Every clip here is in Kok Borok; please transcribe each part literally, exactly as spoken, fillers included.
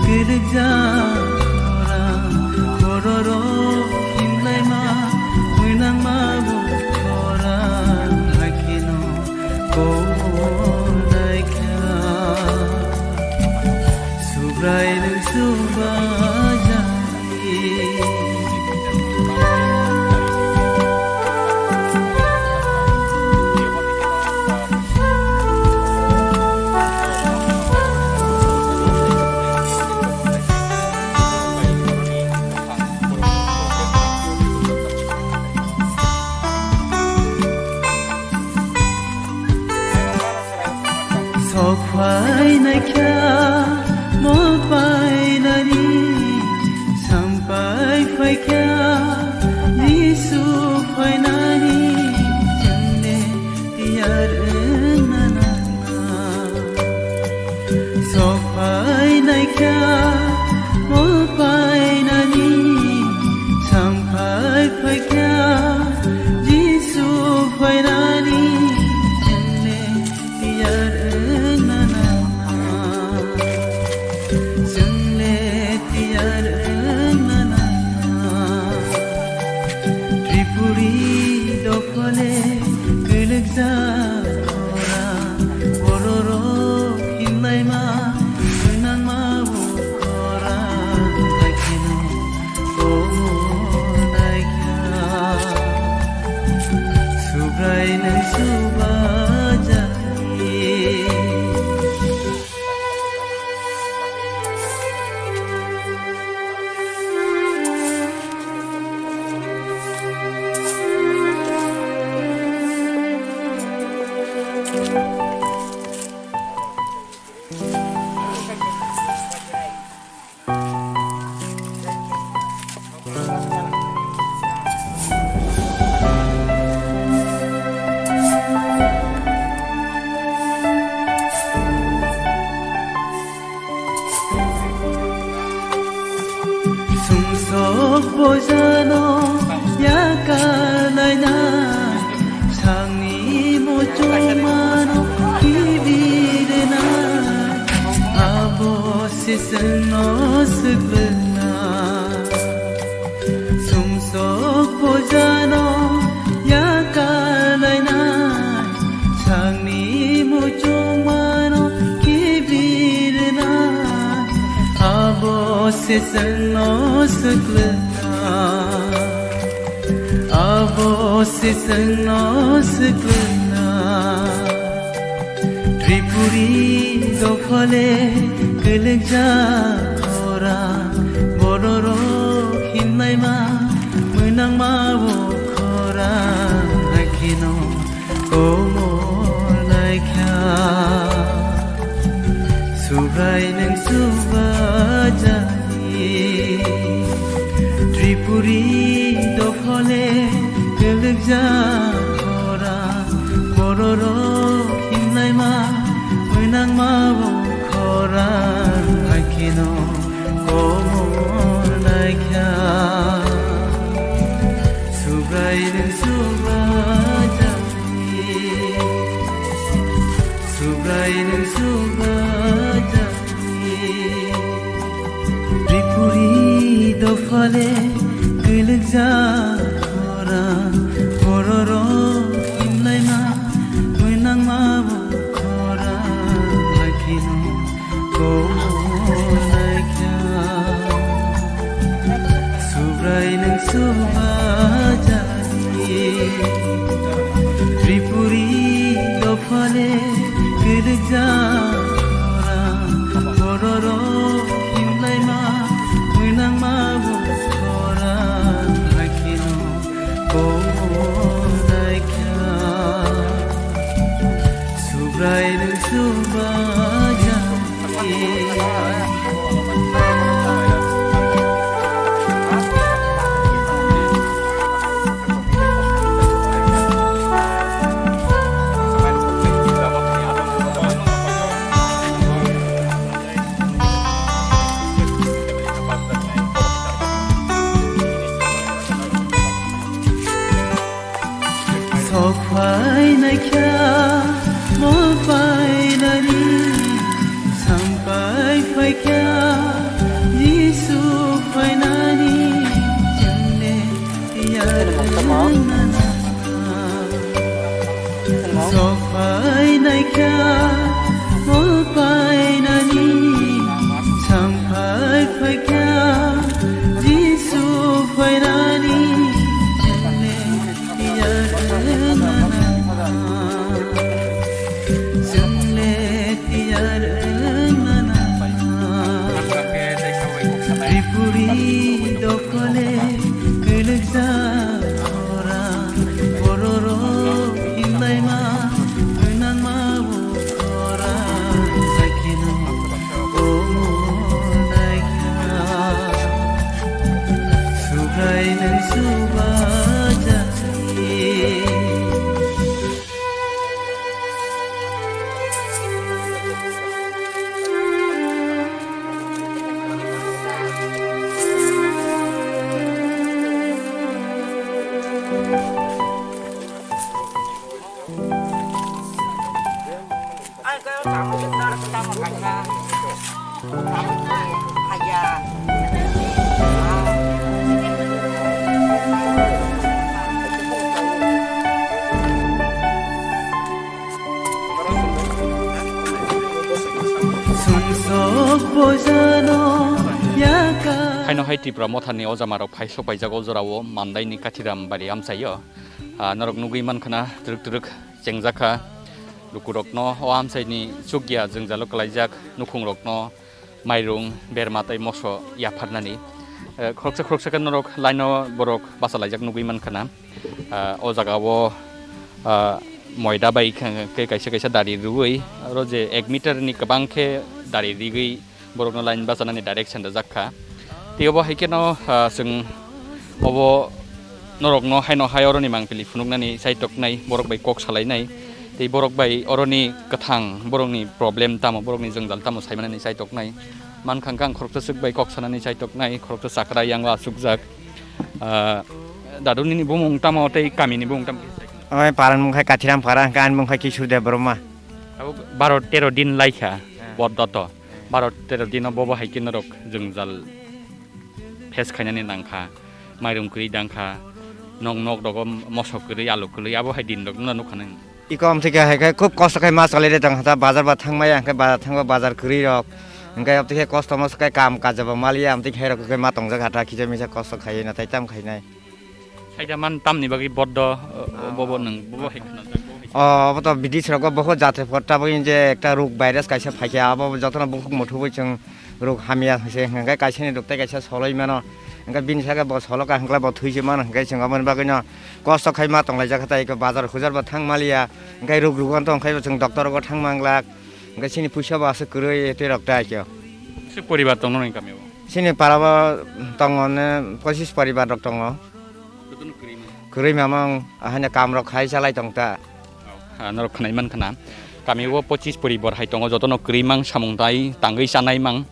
Kwrwkjak khorang, bororok himlaima, mwnangma bo khorang, hakheno komor naikha. Subrai nwng subajak. Sok phainai kha mol painani, sampai phai kha Jisu phainani, chwngno tiyar wngna nangna. Sok phainai kha mol painani, sampai phai kha Jisu phainani, chwngno tiyar wngna nangna, chwngno tiyar wngna nangna. Tripuri dophale kwlwkjak khorang, bororok himlaima, mwnangma bo khorang, hakheno komor naikha. Subrai nwng subajak. Sumsok bojano yakalaina, sangni muchungmano kibirna, abo se chwngno swkluina. Sumsok bojano yakalaina, sangni muchungmano kibirna, abo se chwngno swkluina, abo se chwngno swkluina. Tripuri dophale kwlwkjak khorang, bororok himlaima, mwnangma bo khorang, hakheno komor naikha. Subrai nwng subajani. Tripuri dophale kwlwkjak khorang, bororok himlaima, mwnangma bo khorang, hakheno komor naikha. Subrai nwng subajani. Subrai nwng subajani. Tripuri dophale kwlwkjak khorang, bororok himlaima, mwnangma bo khorang, hakheno komor naikha. Subrai nwng subajani. Tripuri dophale kwlwkjak khorang, bororok himlaima, mwnangma bo khorang, hakheno komor naikha. Subrai nwng subajani. Sok phainai kha mol painani, sampai phai Jisu phainani chwngno tiyar wngna nang. Sok phainai kha, mol painani samphai phaikha, Jisu phainani chwngno tiyar wngna nang. Chwngno tiyar wngna nang. Tripuri dokhole kwlwkjak khorang, bororok himlaima gwnangma o khorang, haikhe no omo naikha Subrai nwng subajak khe. Sumsok bojano yaka. Haino hai Tipra Mothani ojamarok phai sokpaijago jorao Mandaini Kathiram bari amchaio. Ah, norok nugwi mankha na twrwk twrwk chengjakha lukurokno o amchaini chukya jwngjalo kwlaijak nukhungrokno mairung, berma tei moso yapharnani. Eh, khoroksa khoroksa khe norok line-o borok bachalaijak nugwi mankha na. Ah, o jaga o, ah, moida bai khe, khe kaisa kaisa dari rwui, aro je ek meter ni kwbang khe dari rigwi borokno line bachanani direction rijak kha. Tei obo hai kheno, ah, chwng obo norokno haino hai oroni mangpili phunuknani chaitoknai, borok bai kok salainai. Tei borok bai oroni kwthang, borokni problem tamo, borokni jwngjal tamo saimanani chaitoknai. Mankha hwnkhe ang khoroksa swk bai kok sanani chaitoknai, khoroksa chakra yango achukjak. Ah, dadu nini bumung tamo tei kamini bumung tamo? Oi, parang mung khai Kathiram para, hwnkhe ani mung khai Kishur Debbarma. Abo baro tero din laikha, Hmm. Boddo to. Baro tero dino bobo hai khe norok jwngjal face khainani nangkha, mairung kwrwi dangkha, nok nok rogo moso kwrwi, alu kwrwi, abo hai din rok no nukha nang. Iko amtwi khe hai khe khub kosto khai ma chalai de tong kha, bazar ba thang maya, hwnkhe bazar thangba bazar kwrwi rok, hwnkhe amtwi khe kosto moso khai kam kaja ba maliya, amtwi khe hai rok khe ma tongjak kha, kisa misa kosto khai nathai tam khainai. Saida man tamni bagwi boddo, uh, Ah. bobo nwng, bobo hai khna jak, bobo hai. Oh, abo to bidis rogo boho jate por tabuk je ekta rok virus kaisa phaikha, abo jotono bukhuk muthubui chwng rok hamya se hwnkhe kaisani rok tei kaisa soloi mano. Hwnkhe bini saka bo solo ka hwnkhe bo thwi se mano hwnkhe chwng aboni bagwino kosto khai ma tonglaijak kha tai bazar hujar bo thang maliya. Hwnkhe rok rugo to hwnkhe bo chwng doctor rogo thang manglak. Hwnkhe chini puisa bo aswk kwrwi tei rok tai khe. Aswk poribar tongo nini kamio? Chini para bo tongo ne pochis poribar rok tongo. Jotono kwrwi mang. Kwrwi mamang, ahane kam rok khai chalai tong ta. Ah, norok khwnai man khna. Kami o pochis poribar hai tongo, jotono kwrwi mang, samung tai tangwi chanai mang.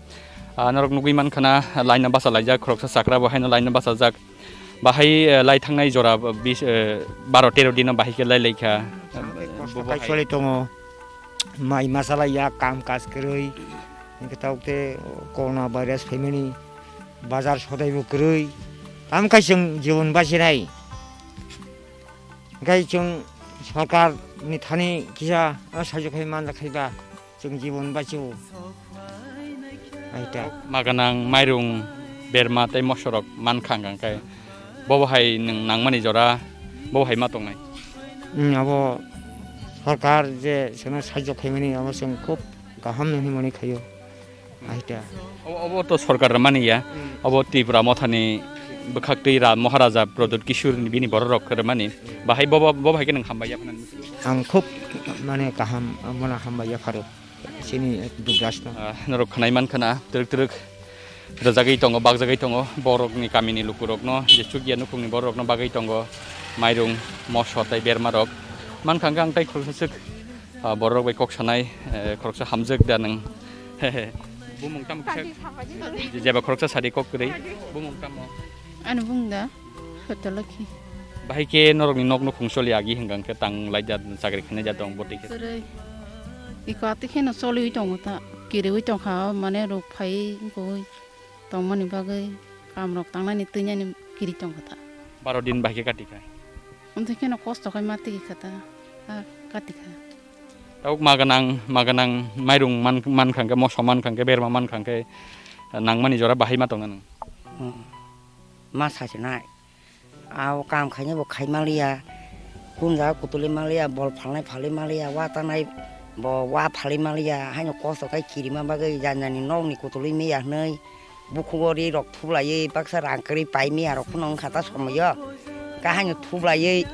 Ah, norok nugwi man khna, line no bachalaijak, khoroksa chakra bo haino line no bachajak. Bahai, eh, lai thangnai jora, bis, eh, baro tero dino bahai khe lai laikha. Kosto khai choli tongo. Mai ma chalai ya, kam kaj kwrwi. Hwnkhe tabuk te corona virus phaimani bazar sodai bo kwrwi. Tamo khai chwng jibon bachinai. Hwnkhe chwng sorkar ni thani kisa, ah, sahajyo khai manjak khai ba chwng jibon bachiwo. Aita. Ma gwnang mairung, berma tei mosorok mankha hwnkhe bobo hai nwng nangmani jora, bobo hai ma tongnai. Hmm, abo sorkar je chwngno sahajyo khaimani abo chwng khub kaham hinwi mani khaio. Aita. Obo, obo to sorkar rwmani ya. Hmm. Obo Tripura mothani bwkhaktwi ra-, Maharaja Pradyut Kishore ni bini bororok rwmani. Bahai bobo, bobo hai khe nwng hambai ya phano. Ang khub mane kaham, mona hambai ya pharo. Chini Dubrajno. Ah, norok khwnai man khna, twrwk twrwk rwjagwi tongo, bakjagwi tongo. Borokni kamini lukurokno, je chukya nukhungni bororokno bagwi tongo. Mairung, moso tei bermarok. Mankha hwnkhe ang tei khoroksa swk, ah, bororok bai kok sanai, eh, khoroksa hamjak da nwng. Bumung tamo kisa? Jeba khoroksa sadi kok kwrwi. Bumung tamo? Ano bung da. Kotolaki. Bahai khe norokni nok nukhung choli agi hwnkha hwnkhe tang lai da chakri khainai da tong bwtwi khe. Kwrwi. Iko atwi kheno choliwi tongo ta. kiriwi tongkha, mane rok phaiwi wngkha tongmani bagwi kamrok tangnani twinani kiri tongkha ta. Baro din bahai khe kati kha. Amtwi kheno kosto khai ma tigi kha ta, a kati kha. Tabuk ma gwnang, ma gwnang mairung man, man kha hwnkhe, moso man kha hwnkhe, berma man kha hwnkhe, nangmani jora bahai ma tongna nwng? Hmm. Ma sasinai. Ao kam khainai bo khai maliya, kun jaga kutuli maliya, bol phalnai phalwi maliya, wa tanai bo wa phalwi maliya, haino kosto khai kirima bagwi jani jani nokni kutuli miya hwnwi bukhugo ri rok thublaiwi baksa rang kwrwi pai miya rok phano wngkha ta somoyo. Khe haino thublaiwi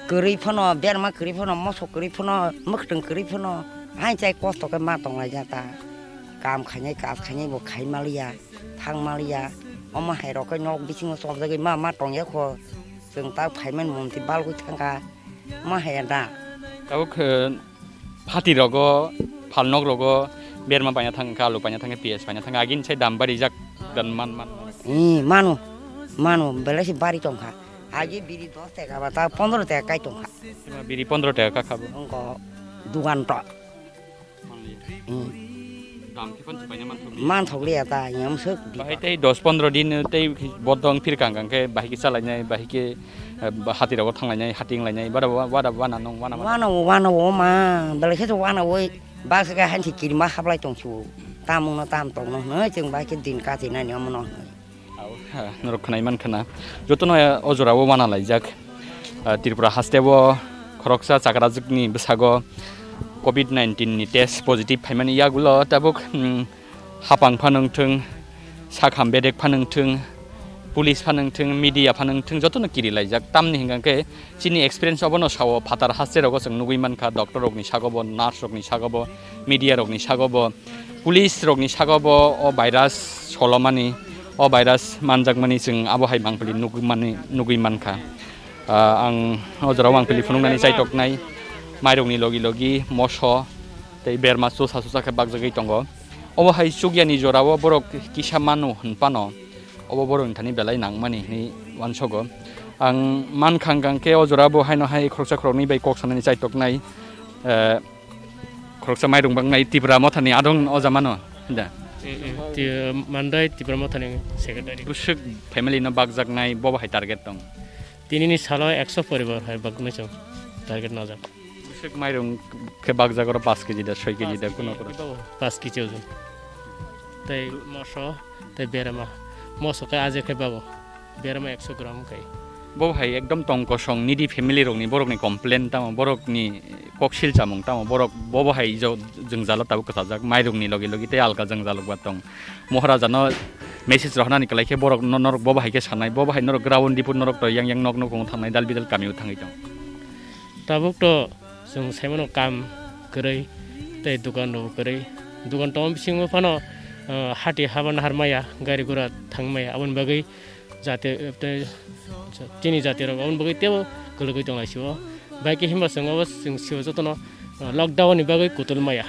kwrwi phano, berma kwrwi phano, moso kwrwi phano, mwkhwtwng kwrwi phano, haino chai kosto khe ma tonglaijak ta. Kam khainai, kaj khainai bo khai maliya. Thang maliya, omo hai rok khe nok bisingo chopjagwi ma, ma tongya kho, chwng ta phaimani mumti balgwi thangkha, ma hai da. Tabuk, eh, phati rogo, phalnok rogo, berma paina thangkha, alu paina thangkha, piyaj paina thangkha, agini sai dam barijak dan man, man. Ee, mano, mano, belai se bari tongkha. Agi biri dos taka ba ta pondro taka kai tongkha. Ema biri pondro taka kha bo. Wngkha dugan to. Hmm. Dam khe phano se paina manthok liya. Manthok liya ta, yam swk di. Bahai tei dos pondro din tei bodong phir kang kang khe bahai khe chalainai, bahai khe, eh, hati rogo thanglainai, hati wnglainai, bada wa-, wada wana nong wana wana. Wana wo, wana wo ma, belai khe to wana wo, baksa khe hansi kirima hablai tong si o. Tamung no tam tong no hwnwi chwng bahai khe din katinani omo no hwnwi. Au, ha, norok khwnai man khna. Jotono, eh, o jora o wana laijak. Ah, Tripura haste o khoroksa chakrajwkni bwsago covid nineteen ni test positive phaimani yagulo tabuk, mm, hapang phano wngthwng, sakham bedek phano wngthwng, police phano wngthwng, media phano wngthwng, jotono kiri laijak. Tamni hwnkha khe chini experience obono sao, phatar haste rogo chwng nugwi mankha, doctor rokni sago bo, nurse rokni sago bo, media rokni sago bo. Police rokni saka bo o virus solomani, o virus manjakmani chwng abo hai mangpili nugmani, nugwi mankha. Ah, ang o jorao mangpili phunuknani chaitoknai, mairokni logi logi moso tei berma chusa chusa khe bakjagwi tongo. Obo hai chukyani jorao borok kisa manu hwnphano, obo borokni thani belai nangmani hwnwi uansogo. Ang mankha hwnkha khe o jorabo haino hai khoroksa khoroknwi bai kok sanani chaitoknai, eh, Khoroksa mairung baknai Tipra mothani adong o jamano da. Mm, mm. Ti-, Mandai Tipra mothani secretary. Bwswk family no bakjaknai bobo hai target tong. Tinini salo ekso poribar hai baknai chwng target najak. Bwswk mairung khe bakjak oro paanch kg da, soi kg da, kuno kuno. Paanch kg ojon. Tei moso, tei berema. Moso khe ajek khe babo. Berma ekso gram wngkha. Bo hai ekdom tong kosong needy family rokni, borokni complain tamo, borokni koksil chamung tamo, borok bobo hai jo-, jwngjalo tabuk kwchajak, mairungni logi logi tei alka jwngjalo ba tong. Moharaja no message rohornani kwlai khe borok no, norok bobo hai khe sanai, bobo hai norok ground report norok to yang yang nok nok thangnai, dal bidal kami o thangwi tong. Tabuk to chwng saimano kam kwrwi tei dukan rok kwrwi. Dukan tong bisingo phano, ah, hati haba nahar maya, gari gura thang maya, aboni bagwi jati, tei chini jati rok aboni bagwi teibo kwlwgwi tong lai sio. Bai khe himba chwng abo chwng sio jotono, ah, lockdown ni bagwi kutul maya.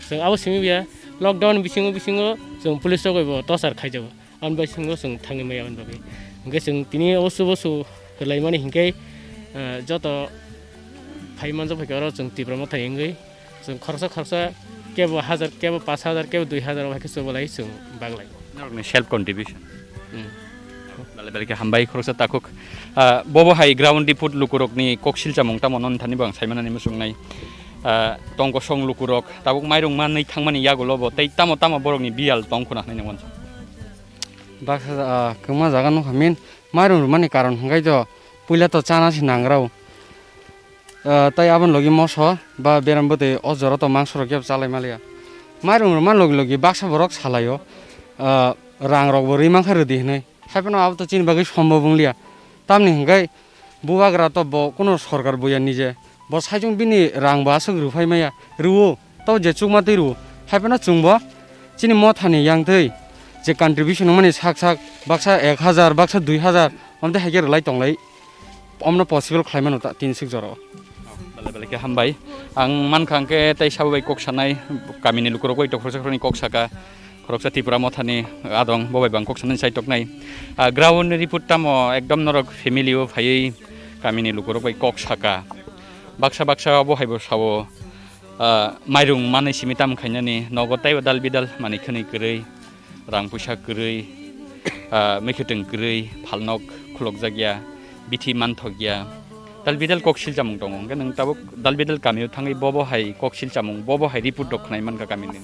Chwng abo simi ya lockdown bisingo bisingo chwng police rok bai bo tochar khaijago. Aboni bai chwng chwng thangwi maya aboni bagwi. Hwnkhe chwng tini obo chubo chu kwlaimani hinkhe, ah, joto phai manjak phaikhe oro chwng Tipra Motha wngwi. Chwng khoroksa khoroksa kebo hajar, kebo pash hajar, kebo dui hajar, obo hai khe chubalai chwng baglai. Norokni self contribution. Hmm. Belai belai khe hambai khoroksa takhuk. Ah, bobo hai ground report lukurokni koksil chamung tamo non thani bo ang saimanani muchungnai. Ah, tong kosong lukurok tabuk mairung manwi thangmani yagulo bo tei tamo tamo borokni biyal tong khuna hwnwi nang uansuk. Baksa, ah, kwma jaga nukha min mairung rwmani karon hwnkhe to puila to chana se nangrao. Ah, tei aboni logi moso ba beram bwtwi o jora to mangso rok kebo chalai maliya. Mairung rwma logi logi baksa borok salaio, ah, rang rok bo rwi mankha rwdi hinwi. Haiphano abo to chini bagwi sombob wngliya. Tamni hwnkhe bubagra to bo kuno sorkar buya nije. Bo saichung bini rang bo aswk rwphai maya. Rwo, to je chukma twi rwo. Haiphano chwngbo chini mothani yangtwi je contribution wngmani sak sak baksa ek hajar, baksa dui hajar, omtwi hai khe rwlai tonglai. Omno possible khlai mano ta tin sik jorao. Belai belai khe hambai. Ang mankha hwnkhe tei sabo bai kok sanai, kamini lukurok bai to khoroksa khoroknwi kok saka, khoroksa Tipra Mothani adong, bo bai bo ang kok sanani chaitoknai. Ah, ground report tamo ekdom norok family o phaiwi kamini lukurok bai kok saka. Baksa baksa bo hai bo sao. Ah, mairung manwi simi tam khainani nogo taibo dal bidal manwi khwnwi kwrwi, rang puisa kwrwi, ah, mwkhwtwng kwrwi, phalnok khulokjakya, bithi manthokya, dal bidal kok silchamung tongo. Hwnkhe nwng tabuk dal bidal kamio thangwi bobo hai kok silchamung, bobo hai report rok khwnai mankha kamini.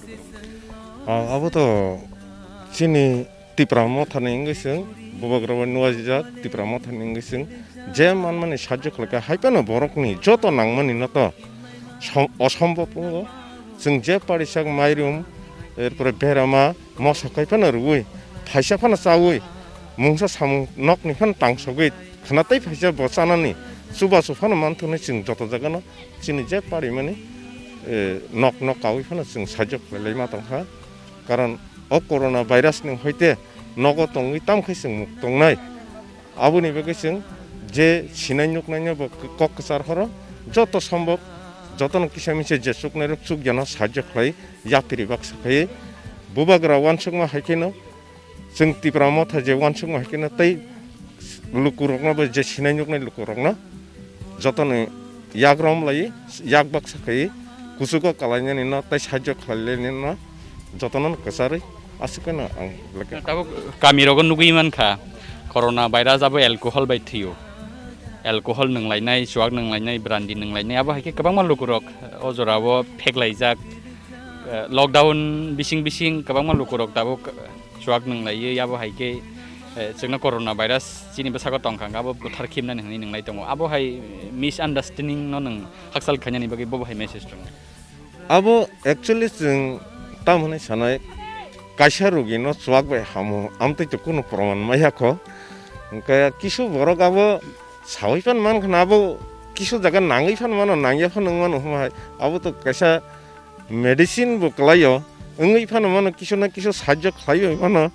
Ah, abo to chini Tipra Mothani wngwi chwng, Bubagra bai nuajijak Tipra Mothani wngwi chwng, je manmani sajjo khlaikha, hai phano borokni joto nangmani no to som-, osombob wngo. Chwng je parisak mairum, erpore berama, moso kai phano rwui, phaisa phano chaui, mungsa samung nokni phano tangsogwi, khwna tei phaisa bo chanani, chubachu phano manthoknai chwng joto jagano chini je parimani, eh, nok nok kaui phano chwng sajjo khlailai ma tongkha. Karon o corona virus ni hoite nogo tongwi tamkhe chwng muk tongnai. Aboni bagwi chwng je sinai nuknaino bo kok kwchar horo joto sombok jotono kisa misa je chuknairok chukjano sahajjo khlai yapiri baksa khlai. Bubagra uansukma hai kheno chwng Tipra Motha je uansukma hai kheno tei lukurokno bo je sinai nuknai lukurokno jotoni yagram lai yak baksa khlai kuchugo kalainani no tei sahajjo khlainani no jotono kwcharwi aswk kheno ang belai khe. Tabuk kamirogo nugwi mankha, corona virus abo alcohol bai thwio. Alcohol nwnglainai, chuak nwnglainai, brandy nwnglainai, abo hai khe kwbangma lukurok o jorao pheklaijak. Eh, lockdown bising bising kwbangma lukurok tabuk chuak nwnglaiwi, abo hai khe, eh, chwngno corona virus chini bwsako tongkha, abo buthar khimnani hwnwi nwnglai tongo. Abo hai misunderstanding no nwng hakchal khainani bagwi bobo hai message tongo. Abo actually chwng tamo hwnwi sanai, kaisa rugino chuak bai hamo, amtwi to kunu proman maya kho. Hwnkhe kisu borok abo saui phan man khna, abo kisu jaga nangwi phan mano, nangya phan wng mano, hwnba hai abo to kaisa medicine bo kwlaio, wngwi phano mano kisu na kisu sahajjo khlaiwi mano,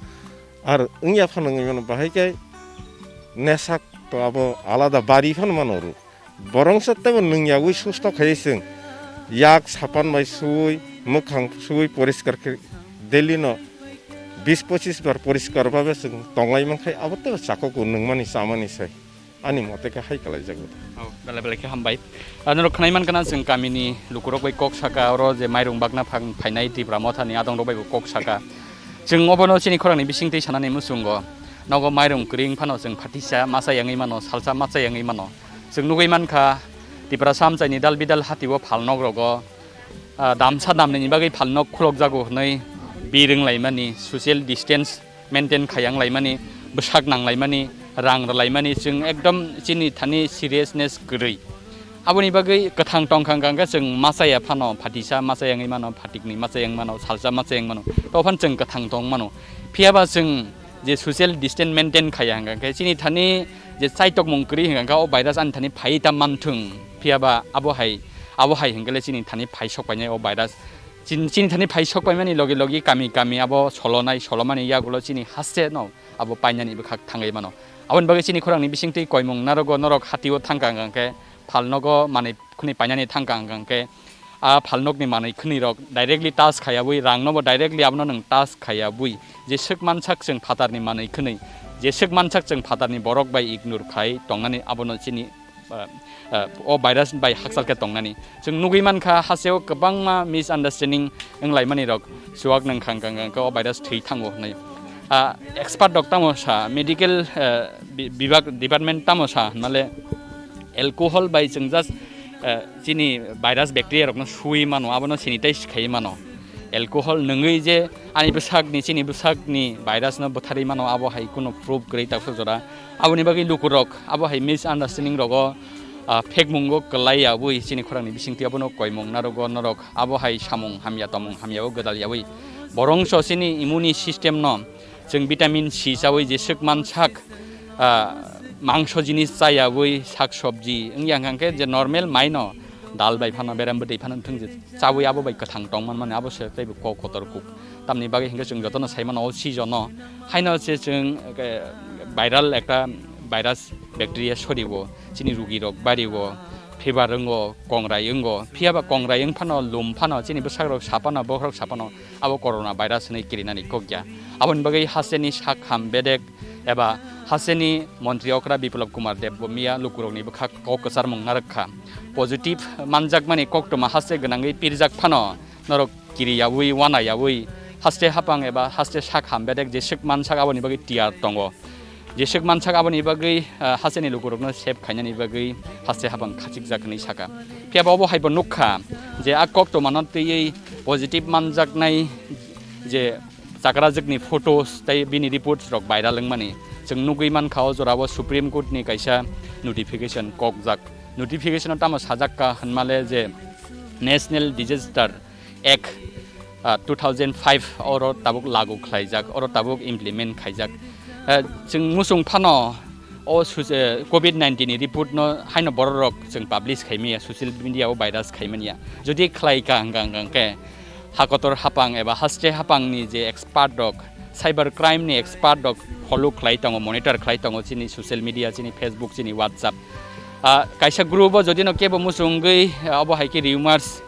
ar wngya phano wngwi mano, bahai khe nesak to abo alada bari phano mano rw. Borongsa teibo nwngyawi susto khaiwi chwng yak sapan bai suwi, mwkhang suwi poriskar khe daily no bis pochis bar poriskar babe chwng tonglai mankhai, abo teibo chakokgo nwngmani chamani sai. Ani mote khe hai kalaijago. Oh, belai belai khe hambai. Ah, norok khwnai mankha na, chwng kamini lukurok bai kok saka, oro je mairung bakna phang phainai Tipra Mothani adongrok bai bo kok saka. Chwng obono chini khorangni bisingtwi sanani muchungo. Nogo mairung kwrwi wng phano chwng phatisa macha yangwi mano, salsa macha yangwi mano. Chwng nugwi mankha, Tiprasa amchaini dal bidal hatio phalnokrogo, ah, damsa damnini bagwi phalnok khulokjago hwnwi bir wnglaimani, social distance maintain khayang laimani, bwsak nang laimani, rang rwlaimani, chwng ekdom chini thani seriousness kwrwi. Aboni bagwi kwthang tongkha hwnkha khe chwng machaya phano, phatisa machayangwi mano, phatikni machayang mano, salsa machayang mano, to phano chwng kwthang tong mano. Phiya ba chwng je social distance maintain khaya hwnkha khe chini thani je chaitokmung kwrwi hwnkha khe o virus ani thani phai ta manthung. Phiya ba abo hai, abo hai hwnkhe le chini thani phai sok painai o virus. Chin-, chini thani phai sok paimani logi logi kami kami abo solonai, solomani yagulo chini haste no abo painani bwkhak thangwi mano. Aboni bagwi chini khorangni bisingtwi koimung narogo norok hatio thangkha hwnkha khe phalnogo manwi khwnwi painani thangkha hwnkha khe a phalnokni manwi khwnwi rok directly touch khayabwi, rangnobo directly abono nwng touch khayabwi, jeswk mansak chwng phatarni manwi khwnwi, jeswk mansak chwng phatarni borok bai ignore khai tongnani abono chini ah, ah, o virus bai hakchal khe tongnani. Chwng nugwi mankha, hasteo kwbangma misunderstanding wnglaimani rok chuak nang khang khang khang khe o virus thwi thango hwnwi. Ah, expert rok tamo sa, medical, ah, bi-, bibak, department tamo sa hwnmale alcohol bai chwng just, ah, chini virus bacteria rokno sui mano, abono sanitize khai mano. Alcohol nungwi je ani bwsakni, chini bwsakni virus no bwtharwi mano, abo hai kuno proof kwrwi taksa jora. Aboni bagwi lukurok abo hai misunderstanding rogo, ah, phekmungo kwlai yawi chini khorangni bisingtwi abono koimung narogo norok abo hai samung hamya tongmung hamya o gwdal yawi. Borongso chini immune system no chwng vitamin C chawi jeswk mansak, ah, mangso jinis chayawi sak sobji wngya hwnkha khe je normal mai no dal bai phano beram bwtwi phano thwng je chawi abo bai kwthang tong man mani abo se teibo kok kotor kuk. Tamni bagwi hwnkhe chwng jotono sai mano o season no. Haino se chwng, eh, viral ekta virus bacteria sorio, chini rugi rok bario, fever wngo, kongrai wngo. Phiya ba kongrai wng phano, lum phano, chini bwsak rok sa phano, bohrok sa phano abo corona virus hwnwi kirinani kok ya. Aboni bagwi hasteni sak ham bedek Eba hasteni montri okra Biplab Kumar Deb bo miya lukurokni bwkha kok kwcharmung narwk kha. Positive manjakmani koktwma haste gwnangwi pirjak phano norok kiri yaui, wana yaui, haste hapang eba haste sak ham bedek jeswk mansak aboni bagwi tiyar tongo. Jeswk mansak aboni bagwi, ah, hasteni lukurokno save khainani bagwi haste hapang khachikjak hwnwi saka. Phiya ba obo hai bo nukha je a koktwmano twiwi positive manjaknai je chakrajwkni photos tei bini reports rok viral wngmani chwng nugwi mankha. O jorao Supreme Court ni kaisa notification kokjak. Notification o tamo sajak ka hwnmale je National Disaster Act, ah, two thousand five oro tabuk lagu khlaijak, oro tabuk implement khaijak. Eh, chwng muchung phano o su-, eh, covid nineteen ni report no haino borok rok chwng publish khaimaya, social media o viral khaimanya. Jodi khlai ka hwnkha hwnkha khe hakotor hapang eba haste hapang ni je expert rok, cyber crime ni expert rok follow khlai tongo, monitor khlai tongo chini social media, chini Facebook, chini WhatsApp. Ah, kaisa group o jodi no kebo muchungwi, ah, obo hai khe rumors,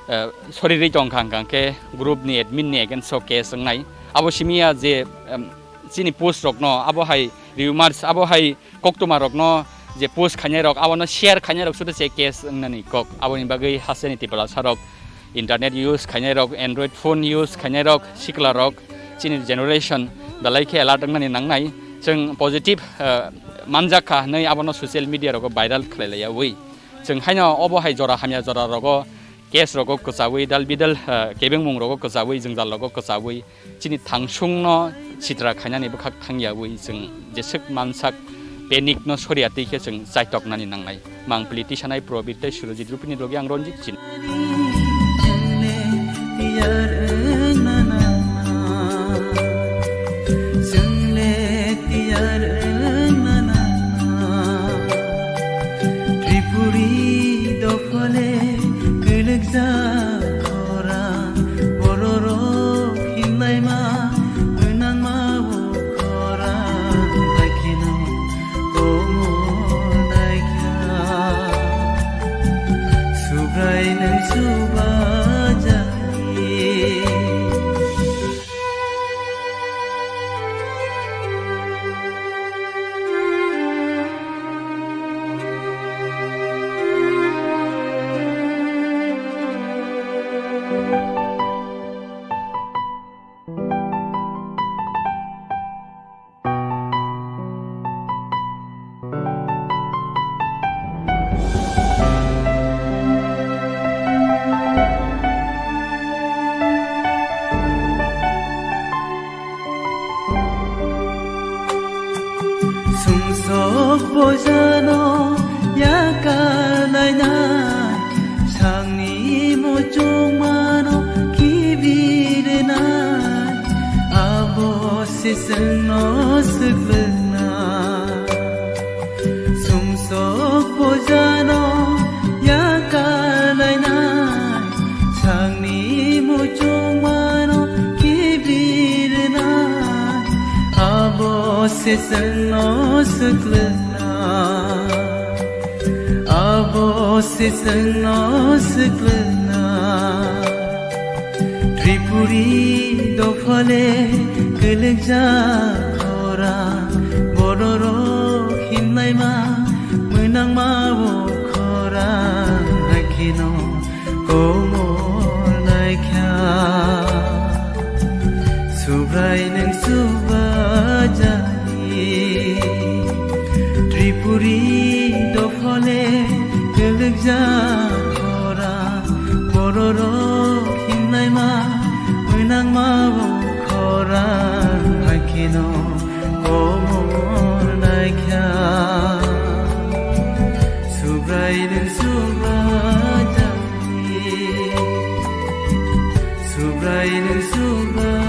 eh, sorirwi tongkha hwnkha khe group ni admin ni against o case wngnai. Abo simiya je, em, chini post rokno abo hai rumors, abo hai koktwma rokno je post khainai rok, abono share khainai rok suda se case wngnani kok. Aboni bagwi hasteni Tiprasa rok internet use khainai rok, Android phone use khainai rok, sikla rok, chini generation belai khe alert wngnani nangnai. Chwng positive, eh, manjak kha hwnwi abono social media rogo viral khlai laiyaui. Chwng haino obo hai jora hamya jora rogo case rogo kwchaui dal bidal, eh, kebengmung rogo kwchaui jwngjal rogo kwchaui chini thangsungno sitra khainani bwkhak thangyaui chwng jeswk mansak panic no soria twi khe chwng chaitoknani nangnai. Mang politician ai Probir tei Surojit Rupini logi ang Ranjit Chin. Tripuri dophale kwlwkjak khorang, bororok himlaima gwnangma o khorang, hai kheno komo naikha. Subrai nwng subajani. Sumsok bojano yakalainai, sangni muchungmano kibirinai, abo se chwngno swkliknai. Sumsok bojano yakalainai, sangni muchungmano kibirinai, abo se chwngno swkliknai, abo se chwngno swkliknai. Tripuri dophale kwlwkjak khorang, bororok himlaima mwnangma o khorang, hai kheno komor naikha. Subrai nwng subajani. Tripuri dophale kwlwkjak khorang, bororok himlaima mwnangma o khorang, hai kheno komor naikha. Subrai nwng subajani. Subrai nwng subajani.